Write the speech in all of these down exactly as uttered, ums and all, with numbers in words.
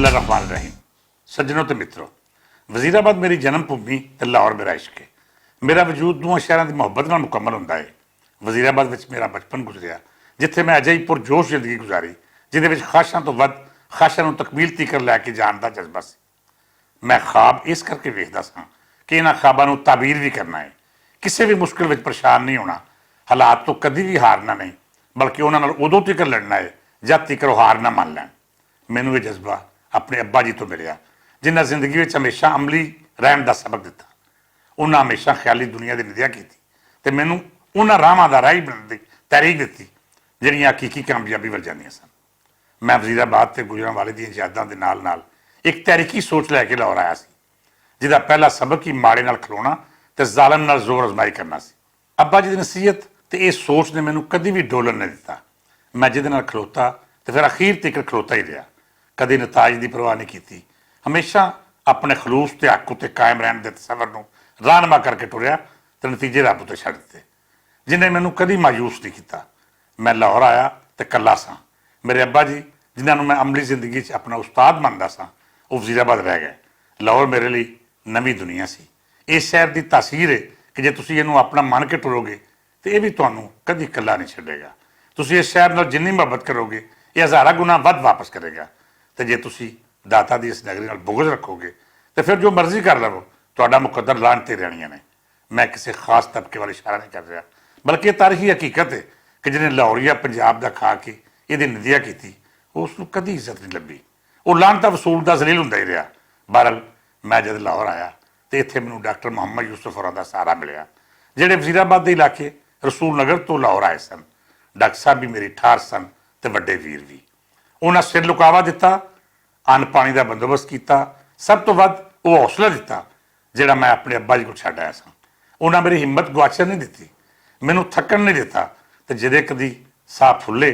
اللہ الرحمن الرحیم۔ سجنوں تے متروں، وزیر آباد میری جنم بھومی تے لاہور میرا عشق ہے۔ میرا وجود دوہاں شہراں دی محبت نال مکمل ہوندا ہے۔ وزیر آباد وچ میرا بچپن گزریا، جتھے میں اجہی پرجوش زندگی گزاری، جدے وچ خواہشاں توں ودھ خواہشاں نوں تکمیل تیکر لے کے جان دا جذبہ سی۔ میں خواب اس کر کے ویکھدا ساں کہ انہاں خواباں نوں تعبیر وی کرنا ہے۔ کسے وی مشکل وچ پریشان نہیں ہونا، حالات توں کدی وی ہارنا نہیں، بلکہ انہاں نال ادوں تیکر لڑنا ہے جد تیکر او ہار نہ من لین۔ مینوں ایہہ جذبہ اپنے ابا جی توں ملیا، جنہاں زندگی وچ ہمیشہ عملی رہن دا سبق دتا۔ انہاں ہمیشہ خیالی دنیا دی ندیا کیتی تے مینوں انہاں راہواں دا راہی بنن دی تحریک دتی، جہڑیاں حقیقی کامیابی ول جاندیاں سن۔ میں وزیر آباد تے گزرن والے دیاں یاداں دے نال نال ایک تحریکی سوچ لے کے لاہور آیا سی، جس دا پہلا سبق ہی ماڑے نال کھلونا تے ظالم نال زور آزمائی کرنا سی۔ ابا جی دی نصیحت تے ایہہ سوچ نے مینوں کدی وی ڈولن نہ دتا۔ میں جس دے نال کھلوتا تے فیر اخیر تیکر کھلوتا ہی رہیا۔ کدی نتائج دی پرواہ نہیں کیتی، ہمیشہ اپنے خلوص تے حق اتے قائم رہن دے تصور نوں راہنما کر کے ٹریا تے نتیجے رب اتے چھڈ دتے، جنہیں مینوں کدی مایوس نہیں کیتا۔ میں لاہور آیا تے کلا ساں۔ میرے ابا جی، جنہاں نوں میں عملی زندگی چ اپنا استاد مندا ساں، وہ وزیر آباد رہ گئے۔ لاہور میرے لئی نویں دنیا سی۔ اس شہر دی تاثیر ہے کہ جے تسی اینوں اپنا من کے ٹرو گے تے ایہہ وی تہانوں کدی کلا نہیں چھڈے گا۔ تسی اس شہر نال جنی محبت کرو گے، ایہہ ہزاراں گنا ودھ واپس کرے گا۔ تے جے تسی داتا دی اس نگری نال بغض رکھو گے تے فیر جو مرضی کر لو، تہاڈا مقدر لانتے رہنیاں نے۔ میں کسے خاص طبقے والی اشارہ نہیں کر رہا، بلکہ ایہہ تاریخی حقیقت ہے کہ جنہیں لاہوریا پنجاب دا کھا کے ایہدی ندیا کیتی، اس نوں کدی عزت نہیں لبھی۔ وہ لانتا وصول دا ذلیل ہوندا ہی رہیا۔ بہرحال، میں جد لاہور آیا تے اتھے مینوں ڈاکٹر محمد یوسف ہوراں دا سہارا ملیا، جہڑے وزیر آباد دے علاقے رسول نگر توں لاہور آئے سن۔ ڈاکٹر صاحب وی میری ٹھار سن تے وڈے ویر وی۔ انہاں سر لکاوا دتا، ان پانی دا بندوبست کیتا، سب توں ودھ وہ حوصلہ دتا جہڑا میں اپنے ابا جی کول چھڈ آیا ساں۔ انہاں میری ہمت گواچن نہیں دتی، مینوں تھکن نہیں دتا۔ تے جدے کدی ساہ پھلے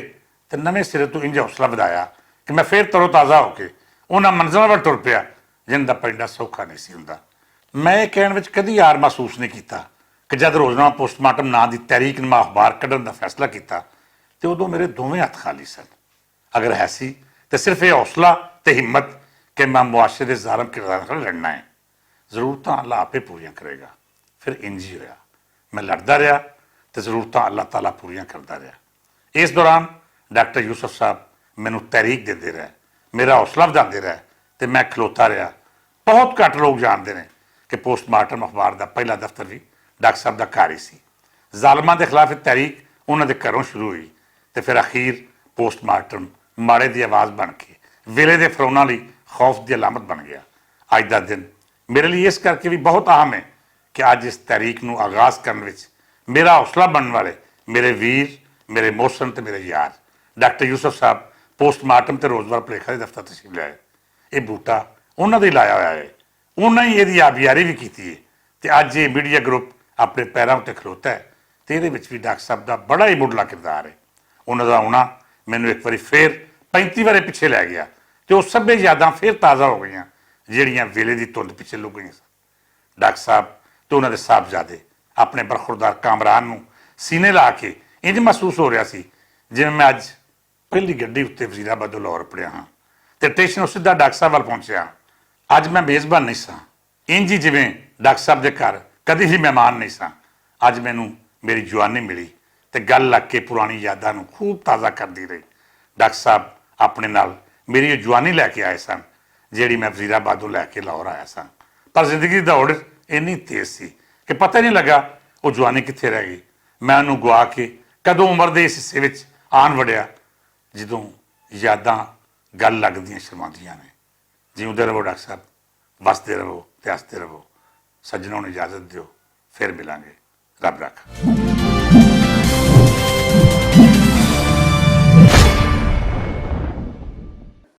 تے نویں سرے توں انج حوصلہ ودھایا کہ میں فیر ترو تازہ ہو کے انہاں منزلاں ول ٹر پیا، جن دا پرنڈا سوکھا نہیں سی ہوندا۔ میں ایہہ کہن وچ کدی ہار محسوس نہیں کیتا کہ جد روزنامہ پوسٹ مارٹم ناں دی تحریک نما اخبار کڈن دا فیصلہ کیتا، تے ادوں میرے دوویں ہتھ خالی سن۔ اگر ہے سی تے صرف ایہہ حوصلہ تے ہمت کہ میں معاشرے دے ظالم کردار نال لڑنا ہے۔ ضرورتاں اللہ آپے پوریاں کرے گا۔ فیر انج ہی ہویا۔ میں لڑدا رہیا تے ضرورتاں اللہ تعالیٰ پوریاں کردا رہیا۔ اس دوران ڈاکٹر یوسف صاحب مینوں تحریک دیندے رہے، میرا حوصلہ ودھاندے رہے، تے میں کھلوتا رہیا۔ بہت گھٹ لوگ جاندے نے کہ پوسٹ مارٹم اخبار دا پہلا دفتر وی ڈاکٹر صاحب دا گھر ہی سی۔ ظالماں دے خلاف تحریک انہاں دے گھروں شروع ہوئی، تے فیر اخیر پوسٹ مارٹم ماڑے دی آواز بن کے ویلے دے فرونا لئی خوف دی علامت بن گیا۔ اج دا دن میرے لئی اس کر کے وی بہت اہم ہے کہ اج اس تحریک نوں آغاز کرن وچ میرا حوصلہ بنن والے میرے ویر، میرے محسن تے میرے یار ڈاکٹر یوسف صاحب پوسٹ مارٹم تے روزگار پلیکھا دے دفتر تشریف لے آئے۔ ایہہ بوٹا انہاں دے لایا ہویا ہے، انہاں ہی ایہدی آبیاری وی کیتی ہے۔ تے اج ایہہ میڈیا گروپ اپنے پیراں اتے کھلوتا ہے، تے ایہدے وچ وی ڈاکٹر صاحب دا بڑا ہی مڈلا کردار ہے۔ انہاں دا آنا مینوں ایک واری فیر پینتی وارے پچھے لے گیا، تے او سبھے یاداں فیر تازہ ہو گئیاں، جہڑیاں ویلے دی تند پچھے لک گئیاں سن۔ ڈاکٹر صاحب تے انہاں دے صاحبزادے اپنے برخوردار کامران نوں سینے لا کے انج محسوس ہو رہیا سی، جویں میں اج پہلی گڈی اتے وزیر آباد لاہور پڑیا ہاں، تے ٹیشن اس سیدھا ڈاکٹر صاحب ول پہنچیا ہاں۔ اج میں میزبان نہیں ساں، انج ہی جویں ڈاکٹر صاحب دے گھر کدی وی مہمان نہیں ساں۔ اج مینوں میری جوانی ملی تے گل لگ کے پرانی یاداں نوں خوب تازہ کردی رہی۔ ڈاکٹر صاحب اپنے نال میری جوانی لے کے آئے سن، جیہڑی میں وزیر آبادوں لے کے لاہور آیا ساں۔ پر زندگی دا اوڈر اینی تیز سی کہ پتہ نہیں لگا او جوانی کتھے رہ گئی۔ میں انہوں گوا کے کدوں عمر دے اس حصے وچ آن وڑیا، جدوں یاداں گل لگدیاں شرماندیاں نے۔ جیوندے رہو ڈاکٹر صاحب، وسدے رہو تے ہسدے رہو۔ سجنوں نوں اجازت دیو، فیر ملانگے۔ رب رکھ۔